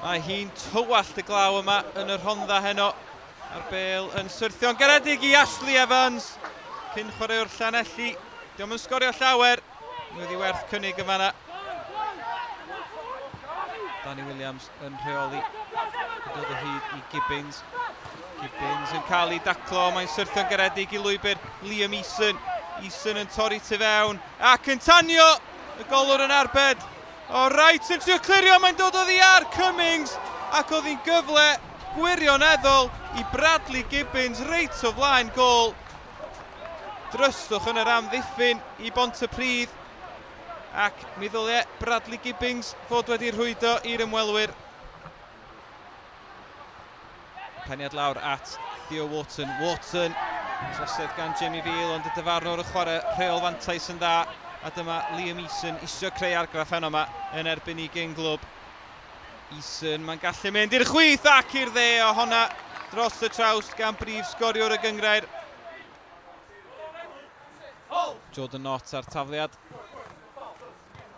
Mae hi'n tywallt y glaw yma yn y Rhondda heno. A'r bel yn syrthio'n garedig i Ashley Evans. Cyn chwaraewr Llanelli. Diolch yn sgorio llawer. Mi oedd i werth cynnig yn fanna. Danny Williams yn rheoli. Yn dod o hyd i Gibbins. Gibbins yn cael ei daclo. Mae'n syrthio'n garedig i lwybr Liam Eason. Eason yn torri tu fewn ac yn tanio. Y golwr yn arbed. O Wright yn trio clirio, mae'n dod oddi ar Cummings ac oedd hi'n gyfle gwirioneddol i Bradley Gibbins reit o flaen gôl. Dryswch yn yr amddiffyn i Bontypridd ac mi ddylie Bradley Gibbins fod wedi rhwydo i'r ymwelwyr. Peniad lawr at Theo Wharton. Wharton, trosedd gan Jamie Veal, ond y dyfarnwr yn chwarae rheol fantais yn dda. A dyma Liam Eason isio creu argraff heno yma yn erbyn i gyn glwb. Eason, mae'n gallu mynd i'r chwith ac i'r dde o honna dros y trawst gan brif sgoriwr y gyngrair. Jordan Knott ar tafliad.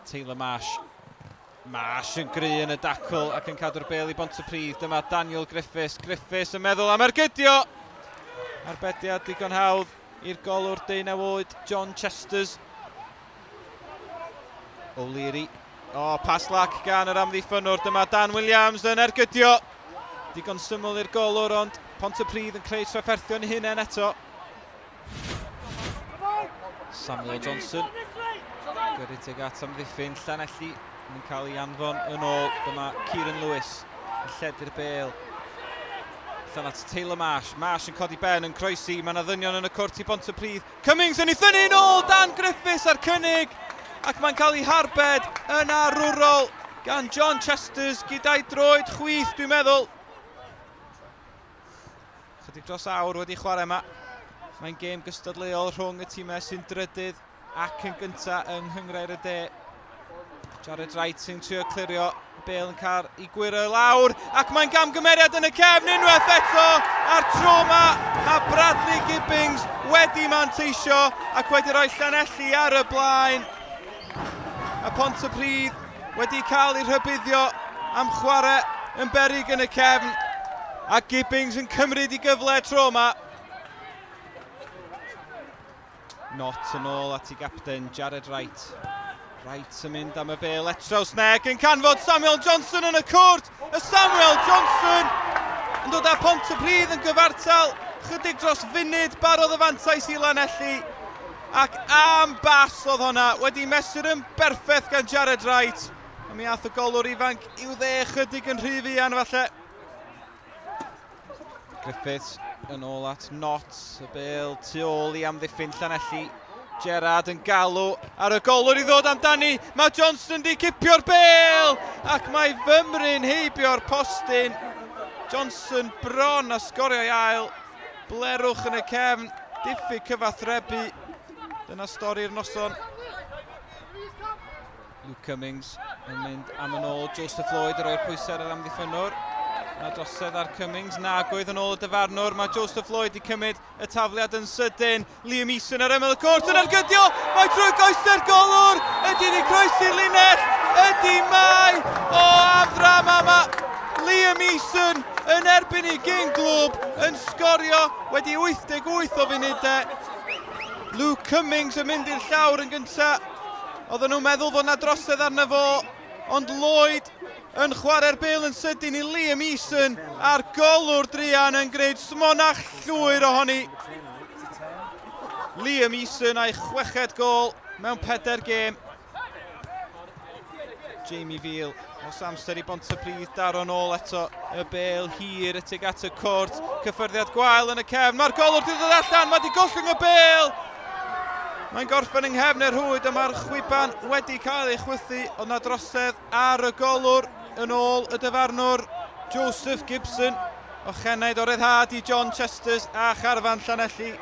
Taylor Marsh. Marsh yn gry yn y dacl ac yn cadw'r bel i Bontypridd. Dyma Daniel Griffiths. Griffiths yn meddwl am ergydio. Arbediad digon hawdd i'r golwr deunaw oed John Chesters. O'Leary. O, oh, pas lac gan yr amddiffynnwr. Dyma Dan Williams yn ergydio. Digon syml i'r golwr, ond Pontypridd yn creu trafferthion i hunain eto. Samuel Johnson. Gyrru tuag at amddiffyn Llanelli yn cael ei anfon yn ôl. Dyma Kieran Lewis yn lledu'r bel. Allan at Taylor Marsh. Marsh yn codi ben yn croesi. Mae yna ddynion yn y cwrt i Bontypridd. Cummings yn ei thynnu yn ôl. Dan Griffiths ar cynnig. Ac mae'n cael ei harbed yn arwrol gan John Chesters gyda'i droed chwith, dwi'n meddwl. Chydig dros awr wedi chwarae yma. Mae'n gêm gystadleuol rhwng y tîmau sy'n drydydd ac yn gyntaf yng Nghynghrair y De. Jared Wright sy'n trio clirio, Bale yn cael ei gwyro i lawr, ac mae'n gamgymeriad yn y cefn unwaith eto, a'r tro yma mae Bradley Gibbings wedi manteisio ac wedi rhoi Llanelli ar y blaen. A Pontypridd wedi cael ei rhybuddio am chwarae yn beryg yn y cefn, a Gibbings yn cymryd i gyfle tro yma. Not yn ôl at ei gapten, Jared Wright. Wright yn mynd am y bel eto, Sneg yn canfod Samuel Johnson yn y cwrt. Y Samuel Johnson yn dod â Pontypridd yn gyfartal. Chydig dros funud barodd y fantais i Lanelli. Ac am bas oedd honna, wedi mesur yn berffaith gan Jared Wright. A mi ath y golwr ifanc i'w dde chydig yn rhy fuan falle. Griffiths yn ôl at Knott, y bel tu ôl i amddiffyn Llanelli. Gerrard yn galw ar y golwr i ddod amdani. Mae Johnston di cipio'r bel ac mae fymryn heibio'r postyn. Johnson bron a sgorio ei ail. Blerwch yn y cefn, diffyg cyfathrebu. Dyna stori'r noson. Luke Cummings yn mynd am yn ôl. Joseph Lloyd yn rhoi'r pwysau ar yr amddiffynnwr. Mae drosedd ar Cummings. Nag oedd yn ôl y dyfarnwr. Mae Joseph Lloyd i cymryd y tafliad yn sydyn. Liam Eason ar ymyl y cwrt yn ergydio. Mae trwy goesau'r golwr. Ydy wedi croesi'r linell. Ydy mae. O, am ddrama yma. Liam Eason yn erbyn ei gyn glwb yn sgorio wedi 88 o funudau. Luke Cummings yn mynd i'r llawr yn gyntaf. Oedden nhw'n meddwl fod na drosedd arno fo, ond Lloyd yn chwarae'r bel yn sydyn i Liam Eason a'r golwr druan yn gwneud smonach llwyr ohoni. Liam Eason a'i chweched gol mewn pedair gêm. Jamie Veal, os amser i Bontypridd daro nôl eto y bel hir y tuag at y cwrt. Cyffyrddiad gwael yn y cefn, mae'r golwr wedi dod allan, mae wedi gollwng y bel! Mae'n gorffen yng nghefn y rhwyd a mae'r chwiban wedi cael ei chwythu, ond na drosedd ar y golwr yn ôl y dyfarnwr Joseph Gibson. Ochenaid o ryddhad i John Chesters a charfan Llanelli.